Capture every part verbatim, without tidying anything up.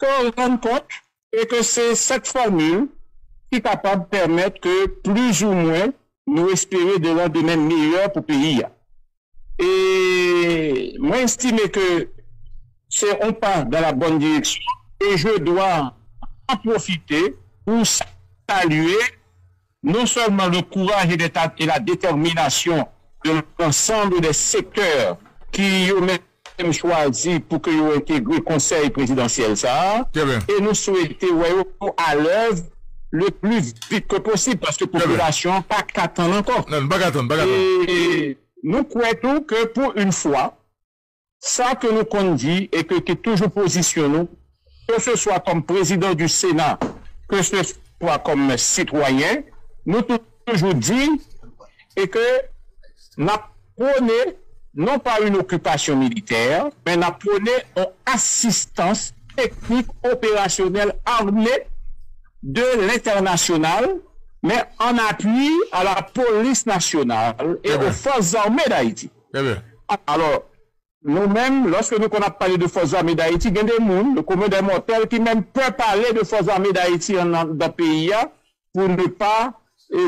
ke w rann kont e ke se sèt fòmil ki kapab pèmèt ke plizoumwen nou espere de landemen meyè pou peyi a. E mwen estime ke se yon pa dans la bonne direction et je dois en profiter pour saluer non seulement le courage et la détermination de l'ensemble des secteurs qui eux-mêmes chwazi pou ke yo entegre konsèy prezidansyèl sa a, e nou swete wè yo alèz le pli vit ke posib, paske popilasyon an pa ka tann ankò. E nou kwè tou ke pou yon fwa, sa ke nou konn di e ke ki toujou pozisyon nou, ke se swa kòm prezidan di Sena, ke se swa kòm sitwayen, nou toujou di e ke n ap pwone non pa yon okipasyon militè, men n ap pwone yon asistans teknik operasyonèl ame de lentènasyonal, men an apui a la polis nasyonal e aux forces armées d'Haïti. Alò, nou menm, lòske nou konn ap pale de Fòs Zame Dayiti, gen de moun, le commun des mortels, ki menm pè pale de Fòs Zame Dayiti anndan peyi a pou ne pa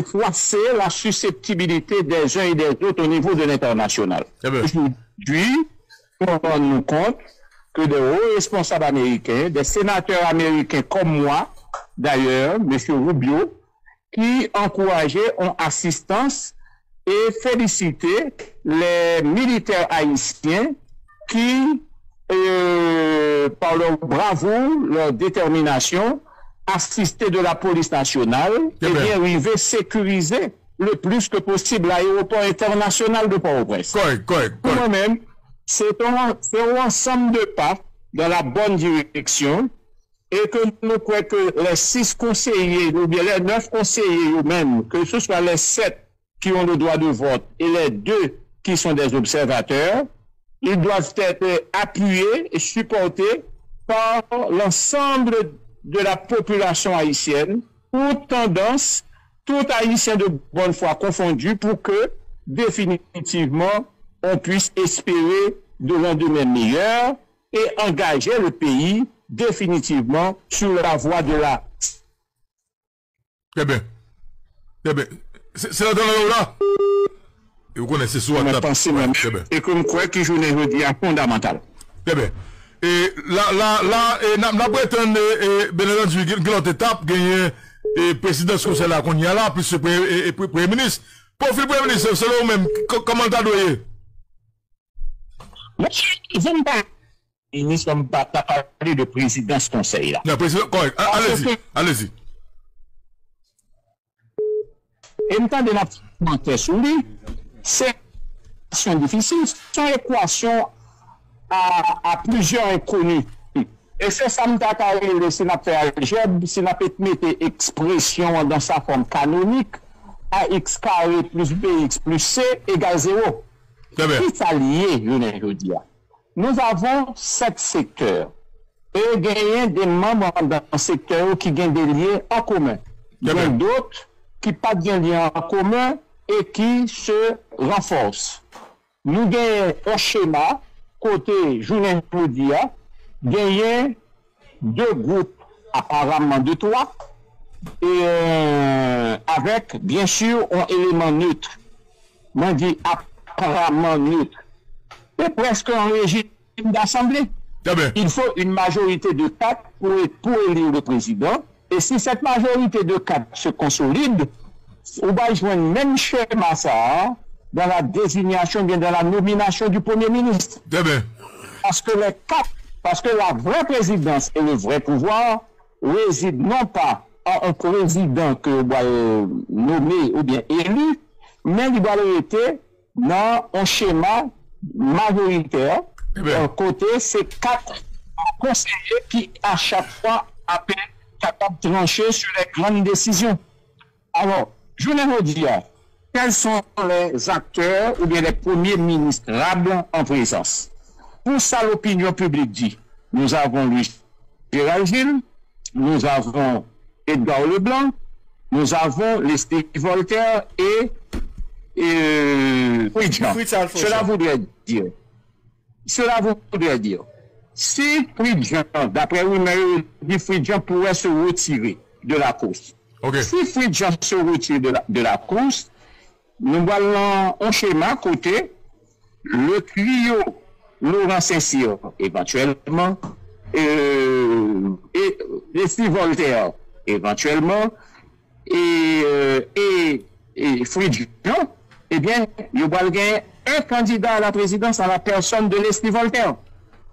froisser la susceptibilité des uns et des autres au niveau de l'international. Aujourd'hui, nou rann nou kont ke de wo responsab ameriken, de senatè ameriken kòm mwa, dayè, mesye Rubio, ki ankouraje yon asistans e felisite les militaires haïtiens qui, euh, par leur bravoure, leur détermination, assistés de la police nationale, eh bien, rive sécuriser le plus que possible l'aéroport international de Port-au-Prince. Kòrèk, kòrèk, kòrèk. Pou mwen menm, se yon, se yon ansanm de pa dans la bonne direction e ke nou kwè ke les six conseillers oubyen les neuf conseillers yo menm, que ce soit les sept qui ont le droit de vote et les deux qui sont des observateurs, ils doivent être appuyés et supportés par l'ensemble de la population haïtienne, toutes tendances, tout Haïtien de bonne foi confondu, pour que définitivement on puisse espérer de lendemain meilleur et engager le pays définitivement sur la voie de la Trè byen. Trè byen. Se, se la w la? E ou konnen se sou WhatsApp. Mwen panse mwen menm. E ke m kwè ke jounen jodi a fondamantal. Trè byen. E la, la, la, e n ap, n ap retann, e, e, byen antandi, gen, gen lòt etap, genyen, e, prezidans konsèy la kounye a la, plis se pre-, e, e, pre-, premye minis. Pwofil premye minis, selon ou menm, k-, kòman l ta dwe ye? Monchè, jan m ta minis, m pa ta pale de prezidans konsèy la. Non, prezidan, kòrèk. A-, alezi, alezi. E m tande n ap fè kòmantè sou li. Se yon ekwasion difisil, se yon ekwasion a, a plizyè enkoni. E se sa m ta ka rele, si n ap fè aljèb, si n ap mete ekspresyon an dans sa forme canonique, A X carré plus B X plus C égale zéro. Trè byen. Kisa l ye, jounen jodi a? Nous avons sept secteurs. E genyen de manm anndan sektè yo ki gen de lyen an komen. Gen dòt ki pa t gen lyen an komen e ki se ranfòse. Nou genyen yon chema kote jounen jodi a, genyen de gwoup, aparaman de twa, e, euh, avèk, byen si, yon eleman net. Mwen di aparaman net. Se prèske yon rejim d'asanble. Trè byen. Il faut une majorité de quatre pour, pour élire le président. Et si cette majorité de quatre se consolide, ou va jwenn menm chema sa a dans la désignation, bien dans la nomination du Premier ministre. Trè byen. Parce que les quatre, parce que la vraie présidence et le vrai pouvoir réside non pas en un président que va nommer ou bien élu, men li va rete nan yon chema majoritè, euh, kote se kat konseye ki a chak fwa ape kapab tranche sur les grandes décisions. Alors, jounen jodi a, quels sont les acteurs ou bien les premiers ministrables en présence? Pour ça, l'opinion publique dit, nous avons Louis Gérald Gilles, nous avons Edgar Leblanc, nous avons Leslie Voltaire et, et, euh, Fritz Jean. Fritz Alphonse. Cela voudrait dire, cela voudrait dire Si Fritz Jean, daprè rimè yo, di Fritz Jean pourrait se retirer de la course. Ok. Si Fritz Jean se retire de la, de la course, nou pral nan yon chema kote le trio Laurent Saint-Cyr, éventuellement, euh, et Leslie Voltaire, éventuellement, et, euh, et, et Fritz Jean, eh bien, yo pral gen un candidat à la présidence en la personne de Leslie Voltaire.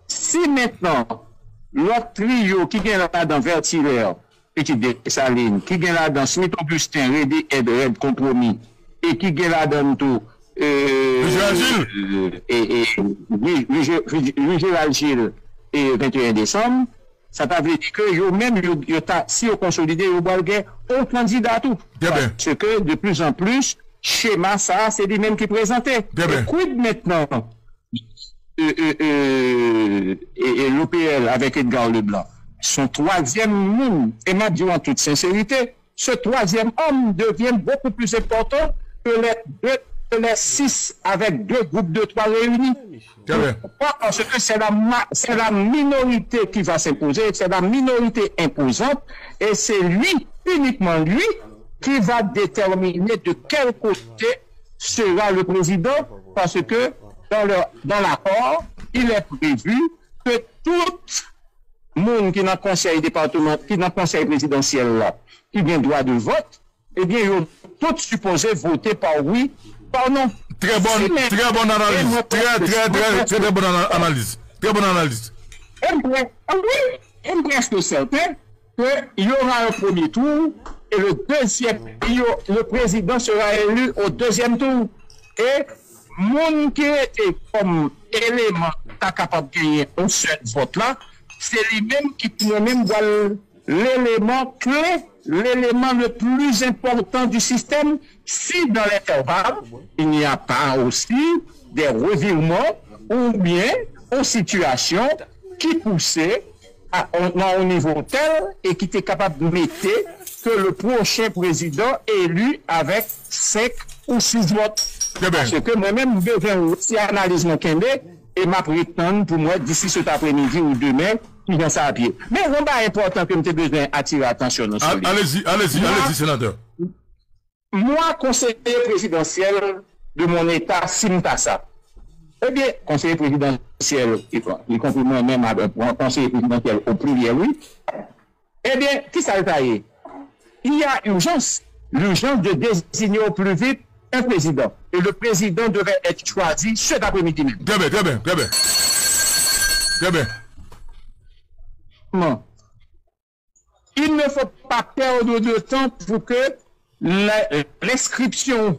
Si maintenant, lòt trio ki gen ladan Vertilaire, Pitit Desalin, ki gen ladan Smith Augustin, Rede Ed, Rèd Konpwomi, e ki gen ladan tou euh, Louis Gérald Gilles. E, e, Louis, Louis Gé- Louis Gérald Gilles e venteyen desanm, sa ta vle di ke yo menm, yo, yo ta, si yo konsolide, yo pral gen yon kandida tou. Trè byen. Paske de plus en plus, chema sa, se li menm ki prezante. Trè byen. E quid maintenant? euh, euh, euh, et, et l'O P L avec Edgar Leblanc, son troisième monde, et m'a dit en toute sincérité, ce troisième homme devient beaucoup plus important que les deux, que les six avec deux groupes de trois réunis. Trè byen. Pourquoi? Parce que c'est la, ma- c'est la minorité qui va s'imposer, c'est la minorité imposante, et c'est lui, uniquement lui, qui va déterminer de quel côté sera le président, parce que dans, le, dans l'accord, il est prévu que tout moun ki nan konsèy depatman, ki nan konsèy prezidansyèl la, ki gen dwa de vòt, ebyen, yo tout sipoze vote pa wi, pa non. Trè bòn, trè bòn analiz. Trè, trè, trè, trè, trè bòn ana- analiz. Trè bòn analiz. E m prè- ah wi, e m prèske sèten ke y ora yon premye tou e le dezyèm, yo, le président sera élu au deuxième tour. E moun ki rete kòm eleman ki ta kapab genyen yon sèl vòt la, se li menm ki pou mwen menm pral l'élément clé, l'élément le plus important du système, si dans l'intervalle, il n'y a pas aussi des revirements ou bien une situation qui pousse à, on, à un niveau tel et qui était capable de mettre que le prochain président élu avec cinq ou six votes. Trè byen. Paske mwen menm, m bezwen si analiz mwen kenbe, e m ap ret tann pou m wè disi cet après-midi ou demen, kijan sa ap ye. Men yon bagay enpòtan ke m te bezwen atire atansyon nou sou li. Allez-y, allez-y, allez-y, sénateur. Moi, conseiller présidentiel de mon état, si m ta sa. Ebyen, conseiller présidentiel, y compris mwen menm, conseiller présidentiel au pluriel, wi. Ebyen, kisa l ta ye? Il y a urgence, l'urgence de désigner au plus vite un président. Et le président devait être choisi cet après-midi même. Trè byen, trè byen, trè byen. Trè byen. Non. Il ne faut pas perdre de temps pour que la- l'inscription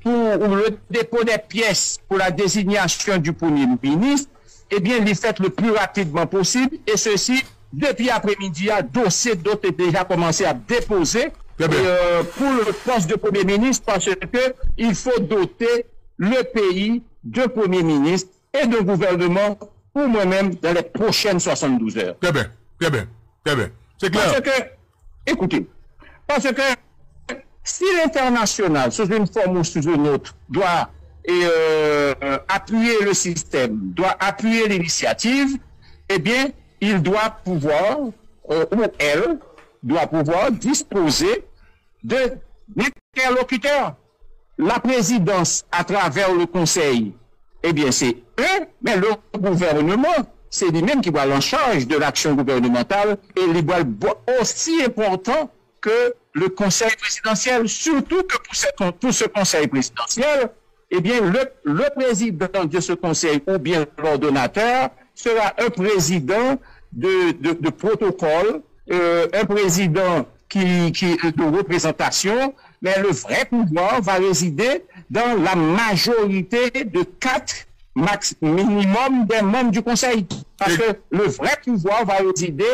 pour le dépôt des pièces pour la désignation du Premier ministre, eh bien, li fèt le plus rapidement possible, et ceci, depi apremidi a, dosye dot te deja kòmanse ap depoze Trè byen. euh, pour le poste de Premier ministre, parce que il faut doter le pays d'un Premier ministre et d'un gouvernement pour moi-même dans les prochaines soixante-douze heures. Trè byen, trè byen, trè byen. Se klè. Parce que, écoutez, parce que si l'international, sous une forme ou sous une autre, doit euh, appuyer le système, doit appuyer l'initiative, eh bien, il doit pouvoir, euh, ou elle, doit pouvoir disposer de d'interlocuteurs. La présidence à travers le conseil, eh bien, c'est eux, mais le gouvernement, c'est lui-même qui va en charge de l'action gouvernementale et il va aussi important que le conseil présidentiel, surtout que pour ce, pour ce conseil présidentiel, eh bien, le, le président de ce conseil ou bien l'ordonnateur sera un président de, de, de protocole, euh, un président qui, qui, de représentation, mais le vrai pouvoir va résider dans la majorité de quatre max minimum des membres du conseil. Parce que le vrai pouvoir va résider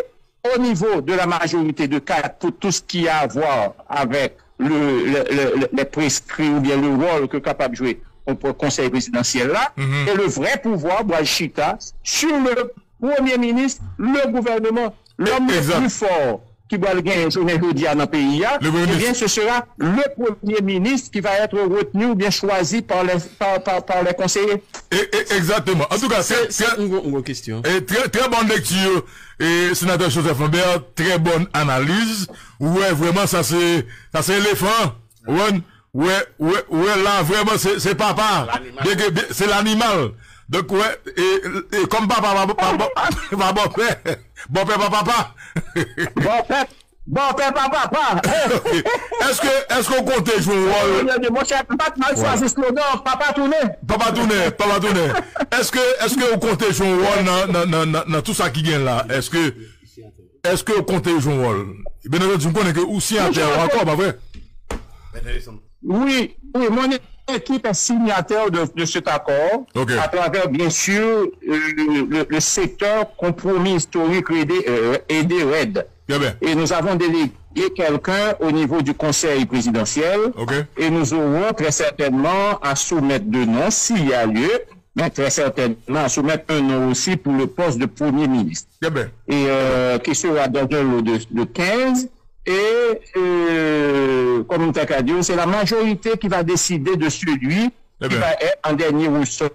au niveau de la majorité de quatre pour tout ce qui a à voir avec le, le, le, le, les prescrits ou bien le rôle que capable jouer au conseil présidentiel là, et le vrai pouvoir, Bois Chita, sur le premier ministre, le gouvernement, l'homme le plus fort ki pral genyen jounen jodi a nan peyi a, eh bien, ce sera le premier ministre qui va être retenu ou bien choisi par les, par, par, par les conseillers. Exactement. En tout cas, c'est une bonne lecture. Et très, très bonne lecture. Et sénateur Joseph Lambert, très bonne analyse. Ouais, vraiment, ça c'est, ça c'est éléphant. Ou konprann? Wè, wè, wè la vrèman se, se papa. Se lanimal. Donk wè, e, e kòm papa pa, pa, pa, pa bòpè, bòpè pa papa. Bòpè, bòpè pa papa. Èske, èske w konte jwe yon wòl? Monchè, m pa t mal chwazi slogan, papa tounen. Papa tounen, papa tounen. Èske, èske w konte jwe yon wòl nan, nan, nan, nan, nan tout sa ki gen la? Èske Èske w konte jwe yon wòl? Byen antandi, m konnen ke ou siyatè w akò, pa vre? Oui, oui, mon équipe est signataire de, de cet accord à travers, bien sûr, euh, le, le secteur compromis historique aidé, euh, aidé RED. Et nous avons délégué quelqu'un au niveau du conseil présidentiel et nous aurons très certainement à soumettre de noms, s'il y a lieu, mais très certainement à soumettre un nom aussi pour le poste de Premier ministre. Et euh, qui sera dans un lot de, de quinze. Et euh, comme on t'a dit, c'est la majorité qui va décider de celui qui va être en dernier ressort,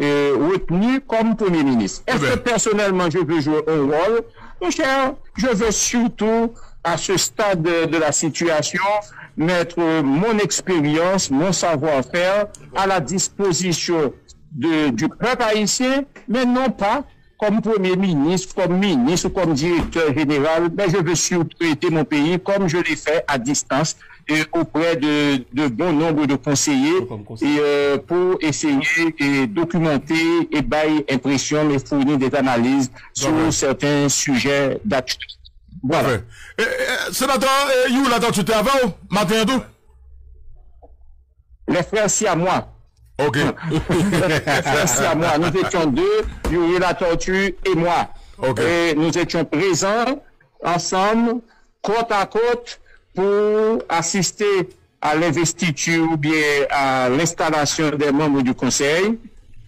euh, retenu comme Premier ministre. Est-ce que personnellement je veux jouer un rôle? Mon cher, je veux surtout, à ce stade de la situation, mettre mon expérience, mon savoir-faire à la disposition de, du peuple haïtien, mais non pas comme Premier ministre, comme ministre ou comme directeur général, mais je veux surtout aider mon pays comme je l'ai fait à distance et auprès de, de bon nombre de conseillers et, euh, pour essayer de documenter et bay impression et fournir des analyses sur certains sujets d'actualité. Voilà. Senatè Youri Latortue te avè w maten an tou? Les frères siamois. Ok. Les frères siamois. Nous étions deux, Youri Latortue et moi. Ok. Et nous étions présents ensemble, côte à côte, pour assister à l'investiture ou bien à l'installation des membres du Conseil,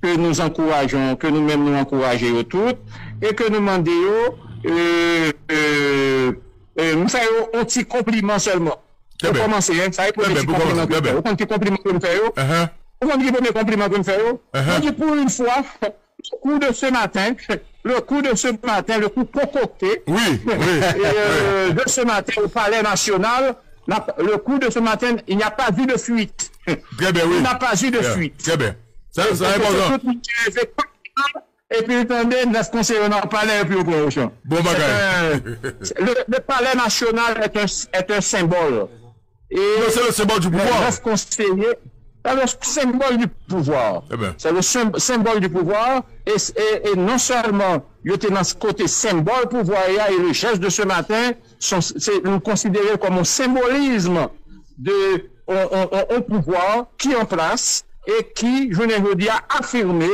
que nous encourageons, que nous-mêmes nous encourageons toutes, et que nous demandons, euh, euh, euh, nous faisons un petit compliment seulement. Pou kòmanse, sa e premye ti konpliman ke m fè yo. Ou konn ki konpliman ke m fè yo? Ou konn ki premye konpliman ke m fè yo? Mwen di, pour une fois, le coup de ce matin, le coup de ce matin, le coup concocté de ce matin au Palais National, le coup de ce matin, il n'y a pas eu de fuite. Très bien, oui. Il n'y a pas eu de fuite. Très bien. Ça, c'est important. Epi l tande nèf konseye yo nan palè epi yo pran yo chan. Bon bagay. Le, le palais national est un, est un symbole. Non, c'est le symbole du pouvoir. Nèf konseye, c'est le symbole du pouvoir. Très bien. C'est le symbole du pouvoir. Et, et, et non seulement yo te nan kote symbole pouvoir et le geste de ce matin, se, nou konsidere kòm un symbolisme de un, un, un, un pouvoir qui en place et qui, jounen jodi a, afime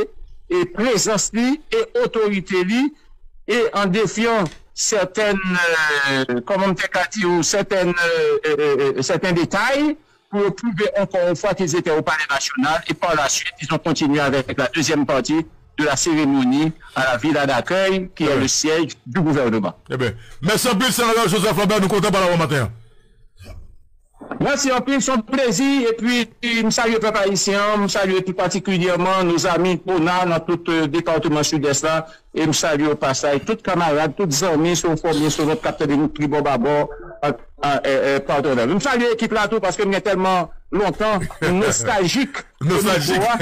e prezans li e otorite li e an defyan sètèn, euh, kòman m te ka di ou, sètèn, euh, euh, euh, sètèn detay pour prouver encore une fois qu'ils étaient au Palais National et par la suite, ils ont continué avec la deuxième partie de la cérémonie à la Villa d'accueil, qui est le siège du gouvernement. Très bien. Mèsi anpil, Senatè Joseph Lambert, nou kontan pale avè w maten an. Mèsi anpil, se yon plezi. Epi m salye pèp ayisyen an, m salye tou patikilyèman nos amis Pona nan tout, euh, depatman Sidès la. E m salye o pasaj tout kanmarad, tout zanmi sou Fòmye, sou lòt k ap tande nou tribò babò, patnè. M salye ekip la tou paske m gen tèlman lontan nostaljik de mikwo a.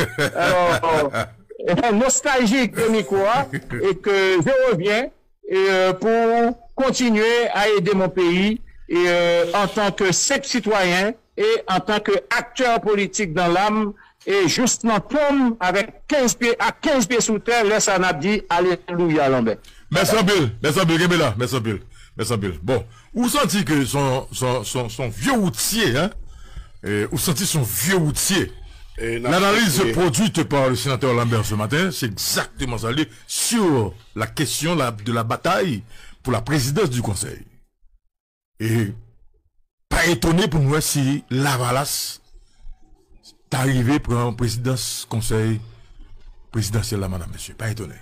Alò, nostaljik de mikwo a, e ke je reviens et, euh, pour continuer à aider mon pays et, euh, en tant que simple citoyen et en tant qu'acteur politique dans l'âme et juste dans tombe avec quinze pieds, à quinze pieds sous terre, lè sa n ap di Alléluia Lambert. Mèsi anpil, mèsi anpil, kenbe la, mèsi anpil, mèsi anpil. Bon, ou santi ke son, son, son, son vye woutye, hein? Eh, ou santi son vye woutye. L'analyse produite par le sénateur Lambert ce matin, c'est exactement ça. Sur la question la, de la bataille pour la présidence du Conseil. E pa etone pou nou wè si Lavalas ta rive pran prezidans Konsèy Prezidansyèl la, madam, mesye. Pa etone.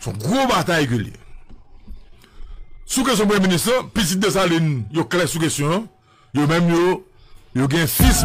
Se yon gwo batay ke l ye. Sou kesyon premye minis lan, pitit Desalin yo klè sou kesyon an. Yo menm yo, yo gen sis.